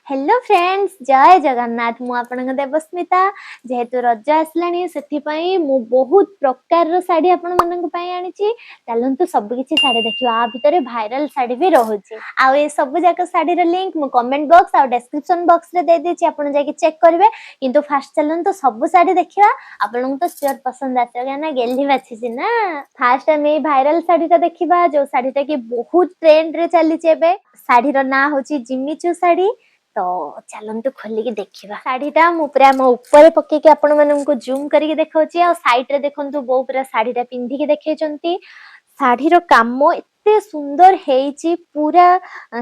Hello friends, ଜୟ ଜଗନ୍ନାଥ। ମୁଁ ଆପଣଙ୍କ ଦେବସ୍ମିତା। ଯେହେତୁ ରଜ ଆସିଲାଣି, ସେଥିପାଇଁ ମୁଁ ବହୁତ ପ୍ରକାରର ଶାଢ଼ୀ ଆପଣମାନଙ୍କ ପାଇଁ ଆଣିଛି। ଚାଲନ୍ତୁ, ସବୁ କିଛି ଶାଢ଼ୀ ଦେଖିବା। ଆ ଭିତରେ ଭାଇରାଲ ଶାଢ଼ୀ ବି ରହୁଛି। ଆଉ ଏ ସବୁ ଯାକ ଶାଢ଼ୀର ଲିଙ୍କ ମୁଁ କମେଣ୍ଟ ବକ୍ସ ଆଉ ଡେସ୍କ୍ରିପସନ ବକ୍ସରେ ଦେଇଦେଇଛି, ଆପଣ ଯାଇକି ଚେକ୍ କରିବେ। କିନ୍ତୁ ଫାଷ୍ଟ ଚାଲନ୍ତୁ, ସବୁ ଶାଢ଼ୀ ଦେଖିବା। ଆପଣଙ୍କୁ ତ ସିଓର ପସନ୍ଦ ଆସିବ, କାହିଁକିନା ଗେହ୍ଲି ବାଛିଛି ନା। ଫାଷ୍ଟ ଆମେ ଏଇ ଭାଇରାଲ ଶାଢ଼ୀଟା ଦେଖିବା, ଯୋଉ ଶାଢ଼ୀଟା କି ବହୁତ ଟ୍ରେଣ୍ଡରେ ଚାଲିଛି ଏବେ। ଶାଢ଼ୀର ନାଁ ହଉଛି ଜିମିଚୁ ଶାଢ଼ୀ। ତ ଚାଲନ୍ତୁ, ଖୋଲିକି ଦେଖିବା। ଶାଢୀଟା ମୁଁ ପୁରା ମୋ ଉପରେ ପକେଇକି ଆପଣ ମାନଙ୍କୁ ଜୁମ୍ କରିକି ଦେଖାଉଛି। ଆଉ ସାଇଡ ରେ ଦେଖନ୍ତୁ, ବୋଉ ପୁରା ଶାଢୀଟା ପିନ୍ଧିକି ଦେଖେଇଛନ୍ତି। ଶାଢୀର କାମ ଏତେ ସୁନ୍ଦର ହେଇଛି, ପୁରା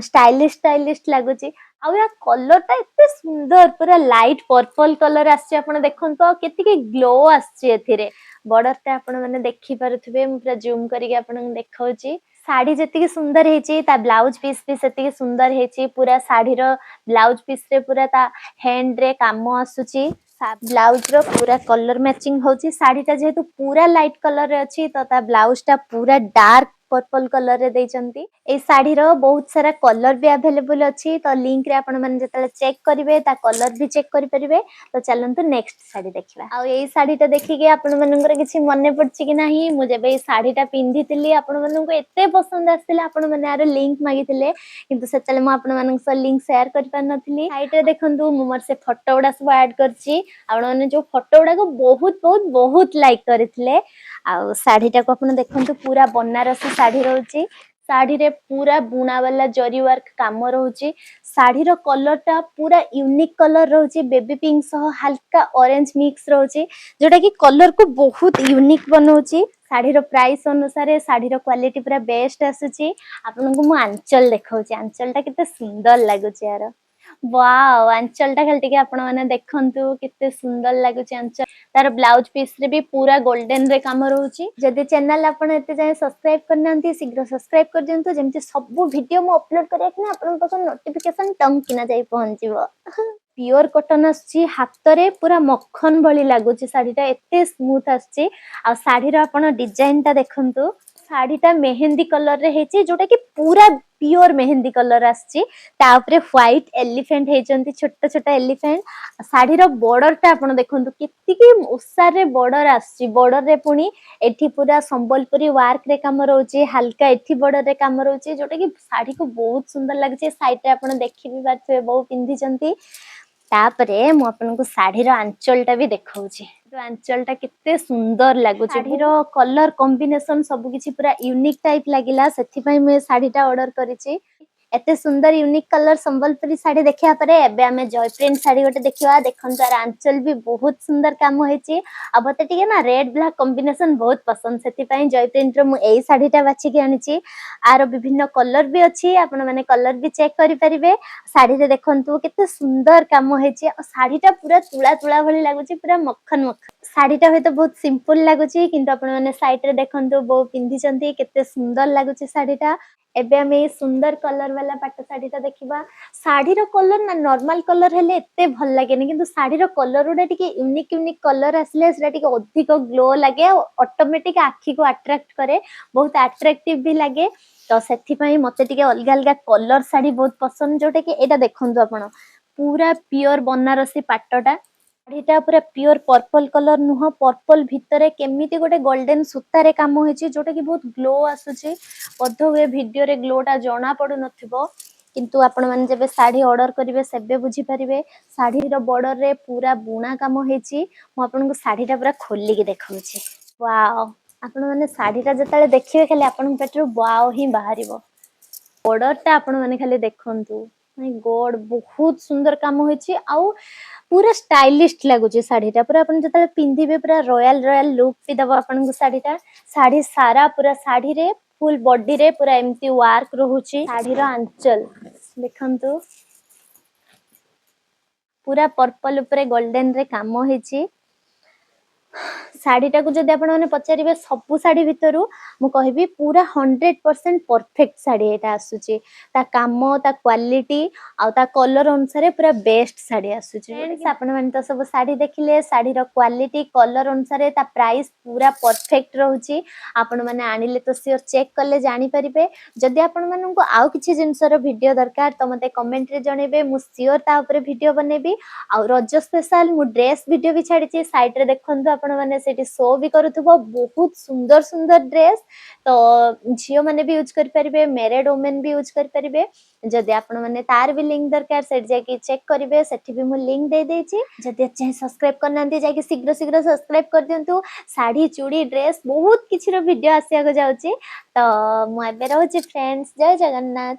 ଷ୍ଟାଇଲିଶ ଷ୍ଟାଇଲିଶ ଲାଗୁଛି। ଆଉ ୟା କଲର ଟା ଏତେ ସୁନ୍ଦର, ପୁରା ଲାଇଟ ପର୍ପଲ କଲର ଆସିଛି। ଆପଣ ଦେଖନ୍ତୁ, ଆଉ କେତିକି ଗ୍ଲୋ ଆସିଛି ଏଥିରେ। ବର୍ଡର ଟା ଆପଣ ମାନେ ଦେଖିପାରୁଥିବେ, ମୁଁ ପୁରା ଜୁମ୍ କରିକି ଆପଣଙ୍କୁ ଦେଖାଉଛି। ଶାଢୀ ଯେତିକି ସୁନ୍ଦର ହେଇଛି, ତା ବ୍ଲାଉଜ ପିସ୍ ବି ସେତିକି ସୁନ୍ଦର ହେଇଛି। ପୁରା ଶାଢୀର ବ୍ଲାଉଜ ପିସ୍ ରେ ପୁରା ତା ହ୍ୟାଣ୍ଡ ରେ କାମ ଆସୁଛି। ବ୍ଲାଉଜ ର ପୁରା କଲର ମ୍ୟାଚିଂ ହଉଛି। ଶାଢୀଟା ଯେହେତୁ ପୁରା ଲାଇଟ କଲର ରେ ଅଛି, ତ ତା ବ୍ଲାଉଜ ଟା ପୁରା ଡାର୍କ ପର୍ପଲ କଲର ରେ ଦେଇଛନ୍ତି। ଏଇ ଶାଢୀର ବହୁତ ସାରା କଲର ବି ଆଭେଲେବୁଲ ଅଛି। ତ ଲିଙ୍କ ରେ ଆପଣ ମାନେ ଯେତେବେଳେ ଚେକ୍ କରିବେ, ତା କଲର ବି ଚେକ୍ କରିପାରିବେ। ତ ଚାଲନ୍ତୁ, ନେକ୍ସଟ ଶାଢୀ ଦେଖିବା। ଆଉ ଏଇ ଶାଢୀଟା ଦେଖିକି ଆପଣ ମାନଙ୍କର କିଛି ମନେ ପଡୁଛି କି ନାହିଁ? ମୁଁ ଯେବେ ଏଇ ଶାଢୀଟା ପିନ୍ଧିଥିଲି, ଆପଣ ମାନଙ୍କୁ ଏତେ ପସନ୍ଦ ଆସିଥିଲା, ଆପଣ ମାନେ ଆର ଲିଙ୍କ ମାଗିଥିଲେ। କିନ୍ତୁ ସେତେବେଳେ ମୁଁ ଆପଣମାନଙ୍କ ସହ ଲିଙ୍କ ସେୟାର କରିପାରିନଥିଲି। ସାଇଡରେ ଦେଖନ୍ତୁ, ମୁଁ ମୋର ସେ ଫଟୋ ଗୁଡା ସବୁ ଆଡ କରିଛି, ଆପଣମାନେ ଯୋଉ ଫଟୋ ଗୁଡାକ ବହୁତ ବହୁତ ବହୁତ ଲାଇକ୍ କରିଥିଲେ। ଆଉ ଶାଢୀଟାକୁ ଆପଣ ଦେଖନ୍ତୁ, ପୁରା ବନାରସୀ ଶାଢୀ ରହୁଛି। ଶାଢୀରେ ପୁରା ବୁଣା ବାଲା ଜରି ୱାର୍କ କାମ ରହୁଛି। ଶାଢୀର କଲର ଟା ପୁରା ୟୁନିକ୍ କଲର ରହୁଛି। ବେବି ପିଙ୍କ ସହ ହାଲକା ଅରେଞ୍ଜ ମିକ୍ସ ରହୁଛି, ଯୋଉଟା କି କଲର କୁ ବହୁତ ୟୁନିକ୍ ବନଉଛି। ଶାଢୀର ପ୍ରାଇସ୍ ଅନୁସାରେ ଶାଢୀର କ୍ୱାଲିଟି ପୁରା ବେଷ୍ଟ ଆସୁଛି। ଆପଣଙ୍କୁ ମୁଁ ଆଞ୍ଚଲ ଦେଖାଉଛି। ଆଞ୍ଚଲ ଟା କେତେ ସୁନ୍ଦର ଲାଗୁଛି ୟାର। ୱାଓ, ଆଞ୍ଚଲ ଟା ଖାଲି ଟିକେ ଆପଣ ମାନେ ଦେଖନ୍ତୁ, କେତେ ସୁନ୍ଦର ଲାଗୁଛି ଆଞ୍ଚଲ। ତାର ବ୍ଲାଉଜ ପିସ୍ ରେ ବି ପୁରା ଗୋଲ୍ଡେନ ରେ କାମ ରହୁଛି। ଯଦି ଚ୍ୟାନେଲ ଆପଣ ଏତେ ଯାଏଁ ସବସ୍କ୍ରାଇବ କରିନାହାନ୍ତି, ଶୀଘ୍ର ସବସ୍କ୍ରାଇବ କରିଦିଅନ୍ତୁ, ଯେମିତି ସବୁ ଭିଡିଓ ମୁଁ ଅପଲୋଡ କରିବା କିନା ଆପଣଙ୍କ ପାଖକୁ ନୋଟିଫିକେସନ ଟଙ୍ଗ କିନା ଯାଇ ପହଞ୍ଚିବ। ପିଓର କଟନ ଆସୁଛି। ହାତରେ ପୁରା ମଖନ ଭଳି ଲାଗୁଛି ଶାଢୀଟା, ଏତେ ସ୍ମୁଥ ଆସୁଛି। ଆଉ ଶାଢୀର ଆପଣ ଡିଜାଇନ ଟା ଦେଖନ୍ତୁ। ଶାଢୀଟା ମେହେନ୍ଦୀ କଲର ରେ ହେଇଛି, ଯୋଉଟା କି ପୁରା ପିଓର ମେହେନ୍ଦୀ କଲର ଆସିଛି। ତା ଉପରେ ହ୍ୱାଇଟ ଏଲିଫେଣ୍ଟ ହେଇଛନ୍ତି, ଛୋଟ ଛୋଟ ଏଲିଫେଣ୍ଟ। ଶାଢୀର ବର୍ଡର ଟା ଆପଣ ଦେଖନ୍ତୁ, କେତିକି ଓସାରରେ ବର୍ଡର ଆସୁଛି। ବର୍ଡର ରେ ପୁଣି ଏଠି ପୁରା ସମ୍ବଲପୁରୀ ୱାର୍କ ରେ କାମ ରହୁଛି, ହାଲକା ଏଠି ବର୍ଡର ରେ କାମ ରହୁଛି, ଯୋଉଟା କି ଶାଢୀକୁ ବହୁତ ସୁନ୍ଦର ଲାଗୁଛି। ସାଇଡ ରେ ଆପଣ ଦେଖି ବି ପାରୁଥିବେ, ବୋଉ ପିନ୍ଧିଛନ୍ତି। ତାପରେ ମୁଁ ଆପଣଙ୍କୁ ଶାଢୀର ଆଞ୍ଚଲ ଟା ବି ଦେଖାଉଛି। ଆଞ୍ଚଲ ଟା କେତେ ସୁନ୍ଦର ଲାଗୁଛି। ଶାଢୀର କଲର କମ୍ବିନେସନ ସବୁ କିଛି ପୁରା ୟୁନିକ୍ ଟାଇପ ଲାଗିଲା, ସେଥିପାଇଁ ମୁଁ ଏ ଶାଢୀଟା ଅର୍ଡର କରିଛି। ଏତେ ସୁନ୍ଦର ୟୁନିକ୍ କଲର ସମ୍ବଲପୁରୀ ଶାଢୀ ଦେଖିବା ପରେ ଏବେ ଆମେ ଜୟପ୍ରିଣ୍ଟ ଶାଢୀ ଗୋଟେ ଦେଖିବା। ଦେଖନ୍ତୁ, ତାର ଆଞ୍ଚଲ ବି ବହୁତ ସୁନ୍ଦର କାମ ହେଇଛି। ଆଉ ମତେ ଟିକେ ନା ରେଡ୍ ବ୍ଲାକ୍ କମ୍ବିନେସନ ବହୁତ ପସନ୍ଦ, ସେଥିପାଇଁ ଜୟପ୍ରିଣ୍ଟର ମୁଁ ଏଇ ଶାଢୀଟା ବାଛିକି ଆଣିଛି। ଆର ବିଭିନ୍ନ କଲର ବି ଅଛି, ଆପଣ ମାନେ କଲର ବି ଚେକ୍ କରିପାରିବେ। ଶାଢୀରେ ଦେଖନ୍ତୁ, କେତେ ସୁନ୍ଦର କାମ ହେଇଛି। ଆଉ ଶାଢୀଟା ପୁରା ତୁଳା ତୁଳା ଭଳି ଲାଗୁଛି, ପୁରା ମଖନ ମଖନ। ଶାଢୀଟା ହୁଏତ ବହୁତ ସିମ୍ପଲ ଲାଗୁଛି, କିନ୍ତୁ ଆପଣ ମାନେ ସାଇଡରେ ଦେଖନ୍ତୁ, ବୋଉ ପିନ୍ଧିଛନ୍ତି, କେତେ ସୁନ୍ଦର ଲାଗୁଛି ଶାଢୀଟା। ଏବେ ଆମେ ଏଇ ସୁନ୍ଦର କଲର ବାଲା ପାଟ ଶାଢୀଟା ଦେଖିବା। ଶାଢୀର କଲର ନା ନର୍ମାଲ କଲର ହେଲେ ଏତେ ଭଲ ଲାଗେନି, କିନ୍ତୁ ଶାଢୀର କଲର ଗୁଡା ଟିକେ ୟୁନିକ୍ ୟୁନିକ୍ କଲର ଆସିଲେ ସେଟା ଟିକେ ଅଧିକ ଗ୍ଲୋ ଲାଗେ ଆଉ ଅଟୋମେଟିକ ଆଖିକୁ ଆଟ୍ରାକ୍ଟ କରେ, ବହୁତ ଆଟ୍ରାକ୍ଟିଭ ବି ଲାଗେ। ତ ସେଥିପାଇଁ ମତେ ଟିକେ ଅଲଗା ଅଲଗା କଲର ଶାଢୀ ବହୁତ ପସନ୍ଦ। ଯୋଉଟା କି ଏଇଟା ଦେଖନ୍ତୁ ଆପଣ, ପୁରା ପିଓର ବନାରସୀ ପାଟଟା। ଶାଢୀଟା ପୁରା ପିଓର ପର୍ପଲ କଲର ନୁହଁ, ପର୍ପଲ ଭିତରେ କେମିତି ଗୋଟେ ଗୋଲ୍ଡେନ ସୂତାରେ କାମ ହେଇଛି, ଯୋଉଟା କି ବହୁତ ଗ୍ଲୋ ଆସୁଛି। ବୋଧ ହୁଏ ଭିଡିଓରେ ଗ୍ଲୋ ଟା ଜଣା ପଡୁନଥିବ, କିନ୍ତୁ ଆପଣ ମାନେ ଯେବେ ଶାଢୀ ଅର୍ଡର କରିବେ, ସେବେ ବୁଝିପାରିବେ। ଶାଢୀର ବର୍ଡରରେ ପୁରା ବୁଣା କାମ ହେଇଛି। ମୁଁ ଆପଣଙ୍କୁ ଶାଢୀଟା ପୁରା ଖୋଲିକି ଦେଖାଉଛି। ୱାଓ, ଆପଣ ମାନେ ଶାଢୀଟା ଯେତେବେଳେ ଦେଖିବେ, ଖାଲି ଆପଣଙ୍କ ପାଟିରୁ ୱାଓ ହିଁ ବାହାରିବ। ବର୍ଡରଟା ଆପଣ ମାନେ ଖାଲି ଦେଖନ୍ତୁ। ମାଇ ଗଡ, ବହୁତ ସୁନ୍ଦର କାମ ହେଇଛି ଆଉ ପୁରା ଷ୍ଟାଇଲିଶ ଲାଗୁଛି ଶାଢୀଟା। ପୁରା ଆପଣ ଯେତେବେଳେ ପିନ୍ଧିବେ, ପୁରା ରୟାଲ ରୟାଲ ଲୁକ୍ ବି ଦବ ଆପଣଙ୍କୁ ଶାଢୀଟା। ଶାଢୀ ସାରା ପୁରା ଶାଢୀରେ ଫୁଲ ବଡିରେ ପୁରା ଏମିତି ୱାର୍କ ରହୁଛି। ଶାଢୀର ଆଞ୍ଚଲ ଦେଖନ୍ତୁ, ପୁରା ପର୍ପଲ ଉପରେ ଗୋଲ୍ଡେନ ରେ କାମ ହେଇଛି। ଶାଢ଼ୀଟାକୁ ଯଦି ଆପଣମାନେ ପଚାରିବେ, ସବୁ ଶାଢ଼ୀ ଭିତରୁ ମୁଁ କହିବି ପୁରା 100% ପରଫେକ୍ଟ ଶାଢ଼ୀ ଏଇଟା ଆସୁଛି। ତା କାମ, ତା କ୍ୱାଲିଟି ଆଉ ତା କଲର ଅନୁସାରେ ପୁରା ବେଷ୍ଟ ଶାଢ଼ୀ ଆସୁଛି। ଫ୍ରେଣ୍ଡସ୍, ଆପଣମାନେ ତ ସବୁ ଶାଢ଼ୀ ଦେଖିଲେ। ଶାଢ଼ୀର କ୍ୱାଲିଟି, କଲର ଅନୁସାରେ ତା ପ୍ରାଇସ୍ ପୁରା ପରଫେକ୍ଟ ରହୁଛି। ଆପଣମାନେ ଆଣିଲେ ତ ସିଓର ଚେକ୍ କଲେ ଜାଣିପାରିବେ। ଯଦି ଆପଣମାନଙ୍କୁ ଆଉ କିଛି ଜିନିଷର ଭିଡ଼ିଓ ଦରକାର, ତ ମୋତେ କମେଣ୍ଟରେ ଜଣେଇବେ, ମୁଁ ସିଓର ତା ଉପରେ ଭିଡ଼ିଓ ବନେଇବି। ଆଉ ରଜ ସ୍ପେଶାଲ ମୁଁ ଡ୍ରେସ୍ ଭିଡ଼ିଓ ବି ଛାଡ଼ିଛି, ସାଇଡ଼ରେ ଦେଖନ୍ତୁ ଆପଣମାନେ, ସେଠି ଶୋ ବି କରୁଥିବ। ବହୁତ ସୁନ୍ଦର ସୁନ୍ଦର ଡ୍ରେସ୍, ତ ଝିଅମାନେ ବି ୟୁଜ୍ କରିପାରିବେ, ମ୍ୟାରେଡ୍ ଓମେନ୍ ବି ୟୁଜ୍ କରିପାରିବେ। ଯଦି ଆପଣମାନେ ତାର ବି ଲିଙ୍କ ଦରକାର, ସେଠି ଯାଇକି ଚେକ୍ କରିବେ, ସେଠି ବି ମୁଁ ଲିଙ୍କ ଦେଇଦେଇଛି। ଯଦି ଏଯାଏଁ ସବସ୍କ୍ରାଇବ୍ କରିନାହାନ୍ତି, ଯାଇକି ଶୀଘ୍ର ଶୀଘ୍ର ସବସ୍କ୍ରାଇବ୍ କରିଦିଅନ୍ତୁ। ଶାଢ଼ୀ, ଚୁଡ଼ି, ଡ୍ରେସ୍, ବହୁତ କିଛିର ଭିଡ଼ିଓ ଆସିବାକୁ ଯାଉଛି। ତ ମୁଁ ଏବେ ରହୁଛି ଫ୍ରେଣ୍ଡସ୍, ଜୟ ଜଗନ୍ନାଥ।